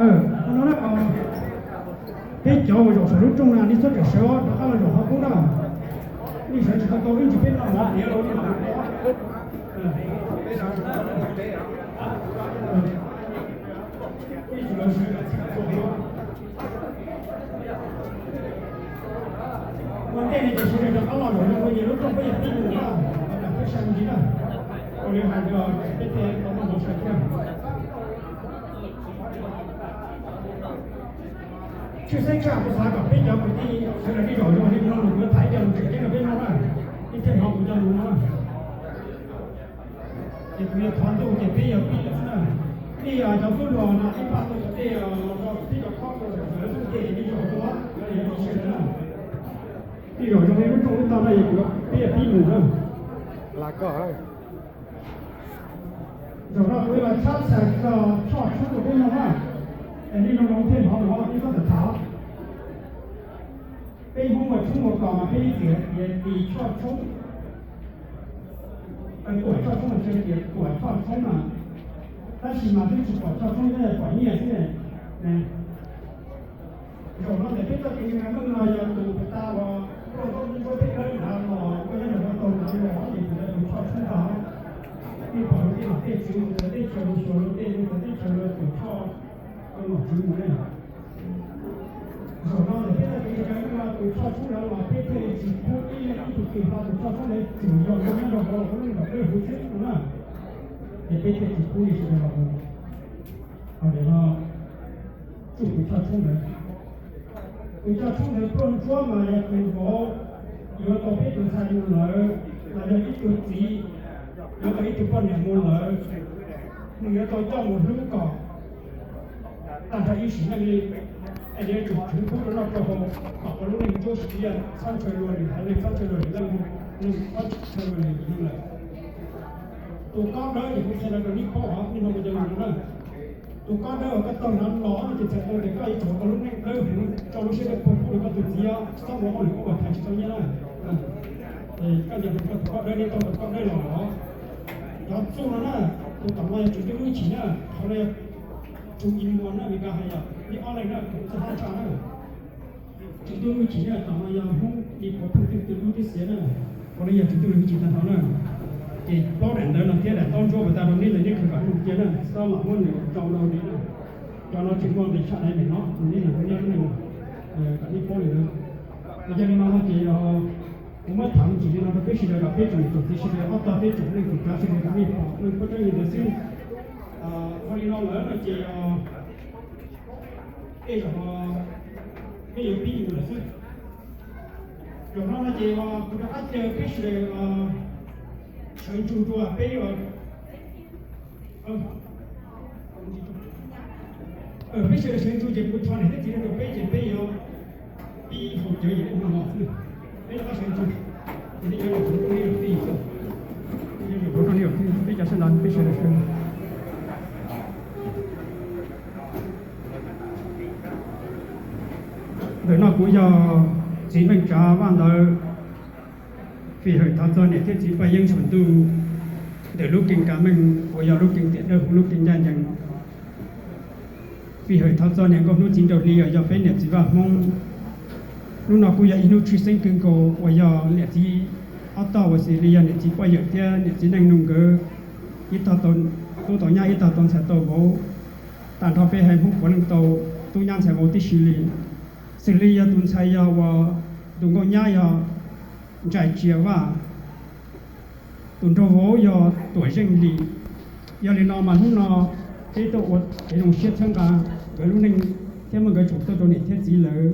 Hnub no peb cov uas zaum saum lub rooj na, nej txhob rawm sawv rov qab los zaum qhov qub na. Nej sawv tsis tau tau ib ntsis peb noj mov tiav los nej mam li. Ua ntej no ces sawv daws rov qab los zaum zoo rau lub rooj peb yog pib mus na, peb sawv ntsis na. Ua li hais tias peb thiaj tau noj mov sawv thiab. Tshwj xeeb tshaj kuv xav kom peb cov kwv tij sawv daws nej zaum zoo li no, kuv yuav tham ib co lus tseem ceeb rau peb mloog na, nej thiaj hnov kuv cov lus no na. Ces kuv yuav thov ntuj ces peb yog pib lawm xwb na. Nej cov tub hluas no nej pab tau cov dej los rau peb cov khob rau sawv daws lub xub ntiag ces nej zaum rau, yog li no sawv daws na. Nej zaum zoo li lub rooj lub tog no es kuv, peb yog pib mus na. Zaum no kuv yuav tshab txhais txog choj tshoob rau peb mloog na, es nej mloog zoo thiaj hnov, nej txhob tham tham. Peb Hmoob ua tshoob ua kos mas peb ib txwm hais tias tis choj tshoob, tuam choj tshoob, tias tuam choj tshoob na. Tab sis mas twb tsis pom choj tshoob, twb pom nyiaj xwb ne. Zaum no ntawm peb txoj kev ntseeg meej no yog tus puas tas uas tuaj nrog peb dawb nrad los, koj nyob nrog peb tau nrad los ces tus ntawd tus choj tshoob ntag. Nej pom lub teb nom tej tswv mus txawv teb chaws, mus xyuas lub tej mus txawv teb chaws los tus choj rau nom tswv mus ne. Zaum no ntawm peb txoj kev ntseeg meej no tus choj tshoob ntawd los peb thiaj li tsis pub ib leeg ib tug twg hla tus choj tshoob ntawd, tsuas yog koj nyob nrog peb los ua neej nrog peb huv xwb no na. Ces peb thiaj tsis pub li sawv daws los mus, ho nim no tsuj tus choj tshoob ntawd. Tus choj tshoob ntawd pluag ntsuab mas yog tus vauv yuav tau peb tus ntxhais mus lawm, los yog ib tug txiv yuav tau ib tug poj niam mus lawm, nws yuav tau coj mus hlub kom tag nrho ib sim neej li, es yuav tsum tswv pub rau noj rau haus kom tau lub neej ntsuab siav, txhob ntshaw luag lwm haiv neeg, txhob ntshaw luag lwm leej, txhob ntshaw luag lwm yus lawm. Tus kob dawb ces kuv qhia rau nej paub os, nej mloog kuv cov lus no na. Tus kob dawb uas koj taug nrad los no ces txhais tau tias koj yuav tsum tau lub neej dawb huv, tso lub siab dawb paug pub rau koj tus txiv, txhob ua hauj lwm koj uas thaiv tsis tau nyiaj na. Koj nyias hu koj tus kob dawb, nej taug tus kob dawb los los. Cov txuj no na, tus tom no yog Tswv Ntuj lub hwj chim na, qhov no yog Tswv Ntuj muag na, Meskas hais yom, li ob leeg na, kuv txoj hab tshaj na. Tswv Ntuj lub hwj chim na, tom no yog Hmoob li qhov pheej twg twg lub tib xiav na, qhov no yog Tswv Ntuj lub hwj chim tag nrho na. Ces plaub daim ntawv no thiab daim ntaub ntsuab puas tas rau nej lawm, nej khaws kom zoo cia na, txhob mam muab nws rau rau li na. Cov no tseem muaj nqis tshaj daiv ntawm no, nws nyob nws kom nej paub li na. Yog li no no ces kuv muab tham me ntsis li no rau peb sawv daws kom peb tsoom niam tsoom txiv sawv daws, ob tog peb tsoom neej tsoom tsav sawv daws kom nej pom meej puab tsob nyiaj ntawd xwb. Ua li no lawm no ces tej zaum peb yuav pib mus lawm xwb. Zaum no no ces kuv rov qab caw peb sawv daws sawv ntsug dua peb, peb sawv daws sawv ntsug ces kuv rho niam thiab txiv no rau peb ces peb yuav pib haus cawv yim ub no xwb. Peb rov qab sawv ntsug ces nej yuav los rau nej lub tij xwb, nej yuav los rau nej lub tij, peb cov sawv ntxov peb sawv daws sawv. Ntawm no kuv yog txiv Meej Tsav Vaj Ntawv, fij hawm thov txog niam thiab txiv paj yeeb tshuam ntuj ntawm lub keeb kav meej uas yog lub keeb tiam dawb huv lub keeb ncaj ncees. Fij hawm thov txog niam nkauj hnub txiv nraug hli uas yog peb niam txiv Vaj Hmoob. Hnub no kuj yog ib hnub tshwj xeeb kawg nkaus uas yog niam txiv ob tog uas xws li yog niam txiv poj yawm thiab niam txiv Neej Nug nkawd, ib tog tub tau nyab, ib tog tau ntxhais tau vauv. Tag nrho peb haiv Hmoob puav leej tau tub nyab ntxhais vauv tib si li. Xws li yog tus ntxhais yog uas tus nkauj nyab yog Ntsais Tsia Vaj, tus nraug vauv yog Tuam Zeej Lis. Yog li no mas hnub no peb tuaj ua kev zoo siab txhawb nqa nkawd lub neej thiab muab nkawd tsoom tuaj rau niam thiab txiv lawm.